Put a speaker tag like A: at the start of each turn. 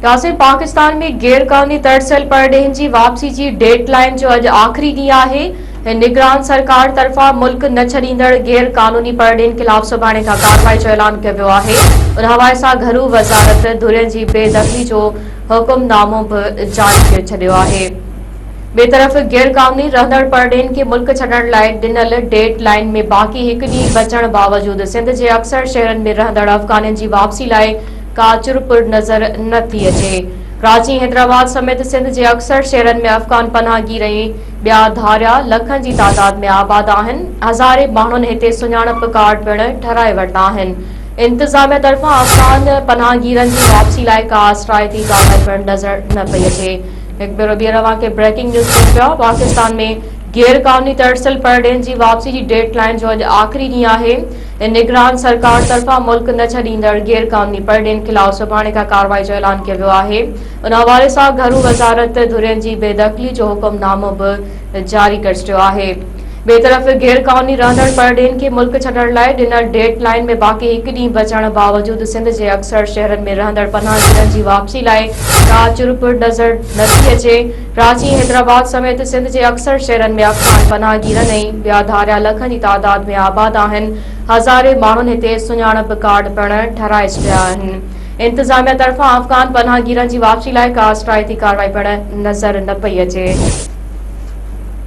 A: ناظرين پاڪستان ۾ غير قانوني ترسيل پرڏيهين جي واپسي جي ڊيڊ لائين جو اڄ آخري ڏينهن آهي نگران سرڪار طرفان ملڪ نه ڇڏيندڙ غير قانوني پرڏيهين خلاف سڀاڻي کان ڪارروائي جو اعلان ڪيو ويو آهي ان حوالي سان گهرو وزارت ڌرين جي بي دخلي جو حڪم نامو به جاري ڪري ڇڏيو آهي. ٻئي طرف غير قانوني رهندڙ پرڏيهين کي ملڪ ڇڏڻ لاء ڏنل ڊيڊ لائين ۾ باقي هڪ ڏينهن بچڻ باوجود سنڌ جي اڪثر شهرن ۾ رهندڙ افغانين جي واپسي لاء ڪا چرپر نظر نه ٿي اچي. ڪراچي، حيدرآباد سميت سنڌ جي اڪثر شهرن ۾ افغان پناهگير ۽ ٻيا ڌاريا لکن جي تعداد ۾ آباد آهن، هزارين ماڻهن هتي سڃاڻپ ڪارڊ پڻ ٺهرائي ورتا آهن. انتظاميا طرفان افغان پناهگيرن جي واپسي لاء ڪا اثرائتي ڪارروائي پڻ نظر نه پئي اچي. هڪ ڀيرو ٻيهر اوهان کي بريڪنگ نيوز ڏيون پيا پاڪستان ۾ غير قانوني ترسيل پرڏيهين جي واپسي جي ڊيڊ لائين جو اڄ آخري ڏينهن آهي نگران سرڪار طرفان ملڪ نه ڇڏيندڙ غير قانوني پرڏيهين خلاف سڀاڻي کان ڪارروائي جو اعلان ڪيو ويو آهي ان حوالي سان گهرو وزارت ڌرين جي بي دخلي جو حڪم نامو به جاري ڪري ڇڏيو آهي ٻئي طرف غير قانوني رهندڙ پرڏيهين کي ملڪ ڇڏڻ لاء ڏنل ڊيڊ لائين ۾ باقي هڪ ڏينهن بچڻ باوجود سنڌ جي اڪثر شهرن ۾ رهندڙ پناهگيرن جي واپسي لاء ڪا چرپر نظر نٿي اچي. ڪراچي ۽ حيدرآباد سميت سنڌ جي اڪثر شهرن ۾ افغان پناهگيرن ۽ ٻيا ڌاريا لکن جي تعداد ۾ آباد آهن، هزارين ماڻهن هتي سڃاڻپ ڪارڊ پڻ ٺهرائي ڇڏيا آهن. انتظاميا طرفان افغان پناهگيرن جي واپسي لاء ڪا اثرائتي ڪارروائي پڻ نظر نه پئي اچي.